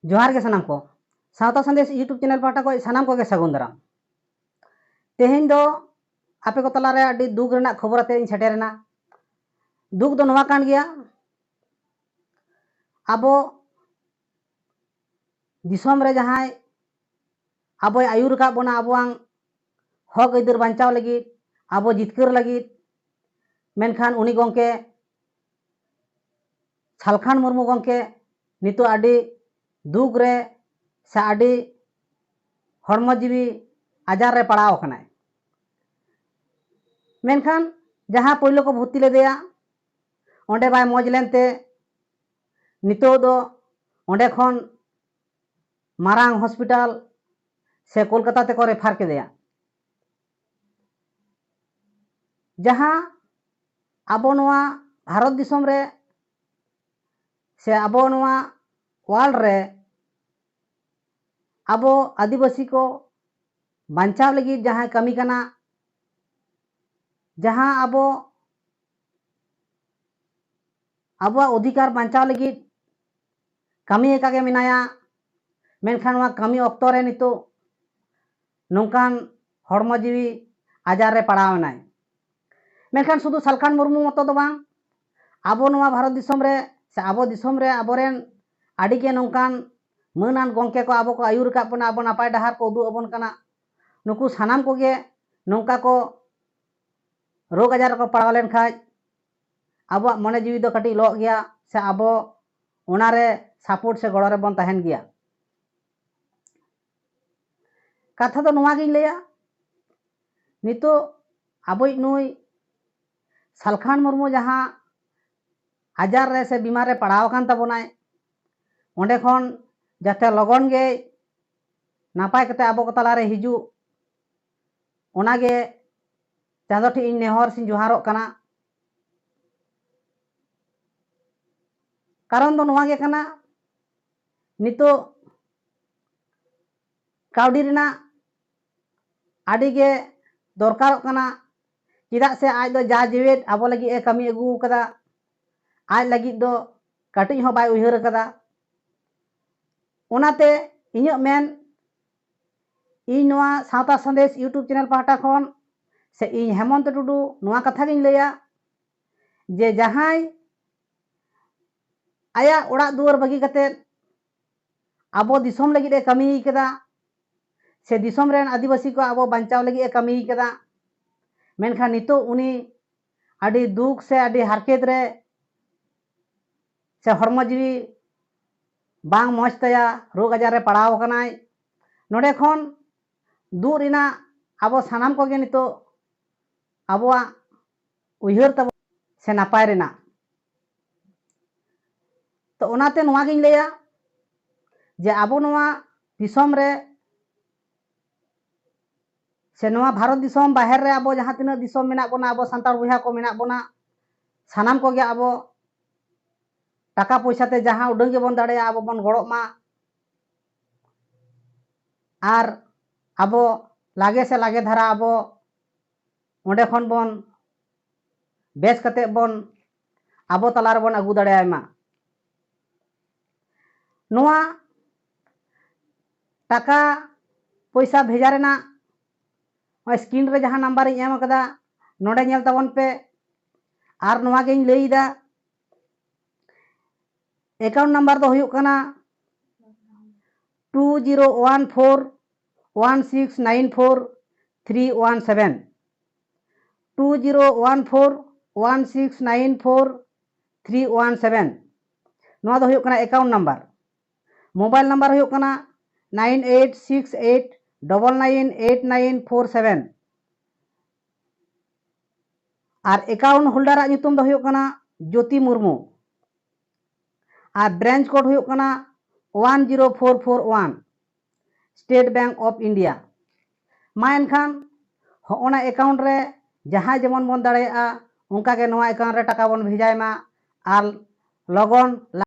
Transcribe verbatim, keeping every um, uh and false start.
ᱡᱚᱦᱟᱨ ᱜᱮ ᱥᱟᱱᱟᱢ ᱠᱚ᱾ ᱥᱟᱶᱛᱟ ᱥᱟᱸᱫᱮᱥ YouTube ᱪᱮᱱᱮᱞ ᱯᱟᱦᱴᱟ ᱠᱷᱚᱱ ᱥᱟᱱᱟᱢ ᱠᱚᱜᱮ ᱥᱟᱹᱜᱩᱱ ᱫᱟᱨᱟᱢ᱾ ᱛᱮᱦᱮᱧ ᱫᱚ ᱟᱯᱮ ᱠᱚ ᱛᱟᱞᱟᱨᱮ ᱟᱹᱰᱤ ᱫᱩᱠ ᱨᱮᱱᱟᱜ ᱠᱷᱚᱵᱚᱨ ᱟᱛᱮ ᱤᱧ ᱥᱮᱴᱮᱨᱮᱱᱟ᱾ ᱫᱩᱠ ᱫᱚ ᱱᱚᱣᱟ ᱠᱟᱱ ᱜᱮᱭᱟ, ᱟᱵᱚ ᱫᱤᱥᱚᱢ ᱨᱮ ᱡᱟᱦᱟᱸᱭ ᱟᱵᱚᱭ ᱟᱹᱭᱩᱨ ᱟᱠᱟᱫ ᱵᱚᱱᱟ ᱟᱵᱚᱣᱟᱝ ᱦᱚᱠ ᱟᱹᱭᱫᱟᱹᱨ ᱵᱟᱧᱪᱟᱣ ᱞᱟᱹᱜᱤᱫ, ᱟᱵᱚ ᱡᱤᱛᱠᱟᱹᱨ ᱞᱟᱹᱜᱤᱫ, ᱢᱮᱱᱠᱷᱟᱱ ᱩᱱᱤ ᱜᱚᱢᱠᱮ ᱥᱟᱞᱠᱷᱟᱱ ᱢᱩᱨᱢᱩ ᱜᱚᱢᱠᱮ ᱱᱤᱛᱚᱜ ᱟᱹᱰᱤ ᱫᱩᱠ ᱨᱮ ᱥᱮ ᱟᱹᱰᱤ ᱦᱚᱲᱢᱚ ᱡᱤᱣᱤ ᱟᱡᱟᱨ ᱨᱮ ᱯᱟᱲᱟᱣ ᱟᱠᱟᱱᱟᱭ᱾ ᱢᱮᱱᱠᱷᱟᱱ ᱡᱟᱦᱟᱸ ᱯᱳᱭᱞᱳ ᱠᱚ ᱵᱷᱚᱨᱛᱤ ᱞᱮᱫᱮᱭᱟ, ᱚᱸᱰᱮ ᱵᱟᱭ ᱢᱚᱡᱽ ᱞᱮᱱᱛᱮ ᱱᱤᱛᱚᱜ ᱫᱚ ᱚᱸᱰᱮ ᱠᱷᱚᱱ ᱢᱟᱨᱟᱝ ᱦᱚᱥᱯᱤᱴᱟᱞ ᱥᱮ ᱠᱳᱞᱠᱟᱛᱟ ᱛᱮᱠᱚ ᱨᱮᱯᱷᱟᱨ ᱠᱮᱫᱮᱭᱟ᱾ ᱡᱟᱦᱟᱸ ᱟᱵᱚ ᱱᱚᱣᱟ ᱵᱷᱟᱨᱚᱛ ᱫᱤᱥᱚᱢ ᱨᱮ ᱥᱮ ᱟᱵᱚ ᱱᱚᱣᱟ ᱣᱟᱨᱞᱰ ᱨᱮ ᱟᱵᱚ ᱟᱹᱫᱤᱵᱟᱹᱥᱤ ᱠᱚ ᱵᱟᱧᱪᱟᱣ ᱞᱟᱹᱜᱤᱫ ᱡᱟᱦᱟᱸᱭ ᱠᱟᱹᱢᱤ ᱠᱟᱱᱟ, ᱡᱟᱦᱟᱸ ᱟᱵᱚ ᱟᱵᱚᱣᱟᱜ ᱚᱫᱷᱤᱠᱟᱨ ᱵᱟᱧᱪᱟᱣ ᱞᱟᱹᱜᱤᱫ ᱠᱟᱹᱢᱤ ᱟᱠᱟ ᱜᱮ ᱢᱮᱱᱟᱭᱟ᱾ ᱢᱮᱱᱠᱷᱟᱱ ᱱᱚᱣᱟ ᱠᱟᱹᱢᱤ ᱚᱠᱛᱚ ᱨᱮ ᱱᱤᱛᱚᱜ ᱱᱚᱝᱠᱟᱱ ᱦᱚᱲᱢᱚ ᱡᱤᱣᱤ ᱟᱡᱟᱨ ᱨᱮ ᱯᱟᱲᱟᱣ ᱮᱱᱟᱭ᱾ ᱢᱮᱱᱠᱷᱟᱱ ᱥᱩᱫᱷᱩ ᱥᱟᱞᱠᱷᱟᱱ ᱢᱩᱨᱢᱩ ᱢᱚᱛᱚ ᱫᱚ ᱵᱟᱝ, ᱟᱵᱚ ᱱᱚᱣᱟ ᱵᱷᱟᱨᱚᱛ ᱫᱤᱥᱚᱢ ᱨᱮ ᱥᱮ ᱟᱵᱚ ᱫᱤᱥᱚᱢ ᱨᱮ ᱟᱵᱚᱨᱮᱱ ᱟᱹᱰᱤ ᱜᱮ ᱱᱚᱝᱠᱟᱱ ᱢᱟᱹᱱᱟᱱ ᱜᱚᱢᱠᱮ ᱠᱚ ᱟᱵᱚ ᱠᱚ ᱟᱹᱭᱩᱨ ᱟᱠᱟᱫ ᱵᱚᱱᱟ, ᱟᱵᱚ ᱱᱟᱯᱟᱭ ᱰᱟᱦᱟᱨ ᱠᱚ ᱩᱫᱩᱜ ᱟᱵᱚᱱ ᱠᱟᱱᱟ᱾ ᱱᱩᱠᱩ ᱥᱟᱱᱟᱢ ᱠᱚᱜᱮ ᱱᱚᱝᱠᱟ ᱠᱚ ᱨᱳᱜᱽ ᱟᱡᱟᱨ ᱨᱮᱠᱚ ᱯᱟᱲᱟᱣ ᱞᱮᱱᱠᱷᱟᱡ ᱟᱵᱚᱣᱟᱜ ᱢᱚᱱᱮ ᱡᱤᱣᱤ ᱫᱚ ᱠᱟᱹᱴᱤᱡ ᱞᱚᱜ ᱜᱮᱭᱟ ᱥᱮ ᱟᱵᱚ ᱚᱱᱟᱨᱮ ᱥᱟᱯᱳᱨᱴ ᱥᱮ ᱜᱚᱲᱚ ᱨᱮᱵᱚᱱ ᱛᱟᱦᱮᱱ ᱜᱮᱭᱟ᱾ ᱠᱟᱛᱷᱟ ᱫᱚ ᱱᱚᱣᱟ ᱜᱤᱧ ᱞᱟᱹᱭᱟ, ᱱᱤᱛᱚᱜ ᱟᱵᱚᱭᱤᱡ ᱱᱩᱭ ᱥᱟᱞᱠᱷᱟᱱ ᱢᱩᱨᱢᱩ ᱡᱟᱦᱟᱸ ᱟᱡᱟᱨ ᱨᱮ ᱥᱮ ᱵᱤᱢᱟᱨ ᱨᱮ ᱯᱟᱲᱟᱣ ᱟᱠᱟᱱ ᱛᱟᱵᱚᱱᱟᱭ, ᱚᱸᱰᱮ ᱠᱷᱚᱱ ᱡᱟᱛᱮ ᱞᱚᱜᱚᱱ ᱜᱮ ᱱᱟᱯᱟᱭ ᱠᱟᱛᱮ ᱟᱵᱚ ᱠᱚ ᱛᱟᱞᱟᱨᱮ ᱦᱤᱡᱩᱜ, ᱚᱱᱟᱜᱮ ᱪᱟᱸᱫᱚ ᱴᱷᱮᱱ ᱤᱧ ᱱᱮᱦᱚᱨ ᱥᱮᱧ ᱡᱚᱦᱟᱨᱚᱜ ᱠᱟᱱᱟ᱾ ᱠᱟᱨᱚᱱ ᱫᱚ ᱱᱚᱣᱟ ᱜᱮ ᱠᱟᱱᱟ, ᱱᱤᱛᱚᱜ ᱠᱟᱹᱣᱰᱤ ᱨᱮᱱᱟᱜ ᱟᱹᱰᱤ ᱜᱮ ᱫᱚᱨᱠᱟᱨᱚᱜ ᱠᱟᱱᱟ᱾ ᱪᱮᱫᱟᱜ ᱥᱮ ᱟᱡ ᱫᱚ ᱡᱟ ᱡᱮᱣᱮᱫ ᱟᱵᱚ ᱞᱟᱹᱜᱤᱫ ᱮ ᱠᱟᱹᱢᱤ ᱟᱹᱜᱩ ᱟᱠᱟᱫᱟ, ᱟᱡ ᱞᱟᱹᱜᱤᱫ ᱫᱚ ᱠᱟᱹᱴᱤᱡ ᱦᱚᱸ ᱵᱟᱭ ᱩᱭᱦᱟᱹᱨ ᱟᱠᱟᱫᱟ᱾ ᱚᱱᱟᱛᱮ ᱤᱧᱟᱹᱜ ᱢᱮᱱ, ᱤᱧ ᱱᱚᱣᱟ ᱥᱟᱶᱛᱟ ᱥᱟᱸᱫᱮᱥ YouTube ᱪᱮᱱᱮᱞ ᱯᱟᱦᱴᱟ ᱠᱷᱚᱱ ᱥᱮ ᱤᱧ ᱦᱮᱢᱚᱱᱛᱚ ᱴᱩᱰᱩ ᱱᱚᱣᱟ ᱠᱟᱛᱷᱟ ᱜᱤᱧ ᱞᱟᱹᱭᱟ ᱡᱮ ᱡᱟᱦᱟᱸᱭ ᱟᱭᱟᱜ ᱚᱲᱟᱜ ᱫᱩᱣᱟᱹᱨ ᱵᱟᱹᱜᱤ ᱠᱟᱛᱮᱫ ᱟᱵᱚ ᱫᱤᱥᱚᱢ ᱞᱟᱹᱜᱤᱫ ᱮ ᱠᱟᱹᱢᱤ ᱠᱟᱫᱟ, ᱥᱮ ᱫᱤᱥᱚᱢ ᱨᱮᱱ ᱟᱹᱫᱤᱵᱟᱹᱥᱤ ᱠᱚ ᱟᱵᱚ ᱵᱟᱧᱪᱟᱣ ᱞᱟᱹᱜᱤᱫ ᱮ ᱠᱟᱹᱢᱤ ᱠᱟᱫᱟ, ᱢᱮᱱᱠᱷᱟᱱ ᱱᱤᱛᱚᱜ ᱩᱱᱤ ᱟᱹᱰᱤ ᱫᱩᱠ ᱥᱮ ᱟᱹᱰᱤ ᱦᱟᱨᱠᱮᱛ ᱨᱮ ᱥᱮ ᱦᱚᱲᱢᱚ ᱡᱤᱣᱤ ᱵᱟᱝ ᱢᱚᱡᱽ ᱛᱟᱭᱟ, ᱨᱳᱜᱽ ᱟᱡᱟᱨ ᱨᱮ ᱯᱟᱲᱟᱣ ᱟᱠᱟᱱᱟᱭ, ᱱᱚᱰᱮ ᱠᱷᱚᱱ ᱫᱩᱜ ᱨᱮᱱᱟᱜ ᱟᱵᱚ ᱥᱟᱱᱟᱢ ᱠᱚᱜᱮ ᱱᱤᱛᱚᱜ ᱟᱵᱚᱣᱟᱜ ᱩᱭᱦᱟᱹᱨ ᱛᱟᱵᱚ ᱥᱮ ᱱᱟᱯᱟᱭ ᱨᱮᱱᱟᱜ᱾ ᱛᱚ ᱚᱱᱟᱛᱮ ᱱᱚᱣᱟ ᱜᱤᱧ ᱞᱟᱹᱭᱟ ᱡᱮ ᱟᱵᱚ ᱱᱚᱣᱟ ᱫᱤᱥᱚᱢ ᱨᱮ ᱥᱮ ᱱᱚᱣᱟ ᱵᱷᱟᱨᱚᱛ ᱫᱤᱥᱚᱢ ᱵᱟᱦᱮᱨ ᱨᱮ ᱟᱵᱚ ᱡᱟᱦᱟᱸ ᱛᱤᱱᱟᱹᱜ ᱫᱤᱥᱚᱢ ᱢᱮᱱᱟᱜ ᱵᱚᱱᱟ, ᱟᱵᱚ ᱥᱟᱱᱛᱟᱲ ᱵᱚᱭᱦᱟ ᱠᱚ ᱢᱮᱱᱟᱜ ᱵᱚᱱᱟ, ᱥᱟᱱᱟᱢ ᱠᱚᱜᱮ ᱟᱵᱚ ᱴᱟᱠᱟ ᱯᱚᱭᱥᱟ ᱛᱮ ᱡᱟᱦᱟᱸ ᱩᱰᱟᱹᱝ ᱜᱮᱵᱚᱱ ᱫᱟᱲᱮᱭᱟᱜᱼᱟ ᱟᱵᱚ ᱵᱚᱱ ᱜᱚᱲᱚᱜ ᱢᱟ᱾ ᱟᱨ ᱟᱵᱚ ᱞᱟᱜᱮ ᱥᱮ ᱞᱟᱜᱮ ᱫᱷᱟᱨᱟ ᱟᱵᱚ ᱚᱸᱰᱮ ᱠᱷᱚᱱ ᱵᱚᱱ ᱵᱮᱥ ᱠᱟᱛᱮ ᱵᱚᱱ ᱟᱵᱚ ᱛᱟᱞᱟ ᱨᱮᱵᱚᱱ ᱟᱹᱜᱩ ᱫᱟᱲᱮᱭᱟᱭ ᱢᱟ᱾ ᱱᱚᱣᱟ ᱴᱟᱠᱟ ᱯᱚᱭᱥᱟ ᱵᱷᱮᱡᱟ ᱨᱮᱱᱟᱜ ᱱᱚᱜᱼᱚᱭ screen ᱨᱮ ᱡᱟᱦᱟᱸ number ᱤᱧ ᱮᱢ ᱟᱠᱟᱫᱟ, ᱱᱚᱰᱮ ᱧᱮᱞ ᱛᱟᱵᱚᱱ ᱯᱮ᱾ ᱟᱨ ᱱᱚᱣᱟ ᱜᱤᱧ ᱞᱟᱹᱭᱫᱟ, account number ᱫᱚ ᱦᱩᱭᱩᱜ ᱠᱟᱱᱟ two zero one four one six nine four three one seven, two zero one four one six nine four three one seven᱾ ᱱᱚᱣᱟ ᱫᱚ ᱦᱩᱭᱩᱜ ᱠᱟᱱᱟ account number᱾ Mobile number ᱦᱩᱭᱩᱜ ᱠᱟᱱᱟ nine eight six eight double nine eight nine four seven᱾ ᱟᱨ account holder ᱟᱜ ᱧᱩᱛᱩᱢ ᱫᱚ ᱦᱩᱭᱩᱜ ᱠᱟᱱᱟ ᱡᱳᱛᱤ ᱢᱩᱨᱢᱩ᱾ ᱟᱨ branch code ᱦᱩᱭᱩᱜ ᱠᱟᱱᱟ one zero four four one, State Bank of India᱾ ᱢᱟ ᱮᱱᱠᱷᱟᱱ ᱦᱚᱸᱜᱼᱚᱱᱟ account ᱨᱮ ᱡᱟᱦᱟᱸᱭ ᱡᱮᱢᱚᱱ ᱵᱚᱱ ᱫᱟᱲᱮᱭᱟᱜᱼᱟ, ᱚᱱᱠᱟᱜᱮ ᱱᱚᱣᱟ account ᱨᱮ ᱴᱟᱠᱟ ᱵᱚᱱ ᱵᱷᱮᱡᱟᱭ ᱢᱟ᱾ ᱟᱨ ᱞᱚᱜᱚᱱ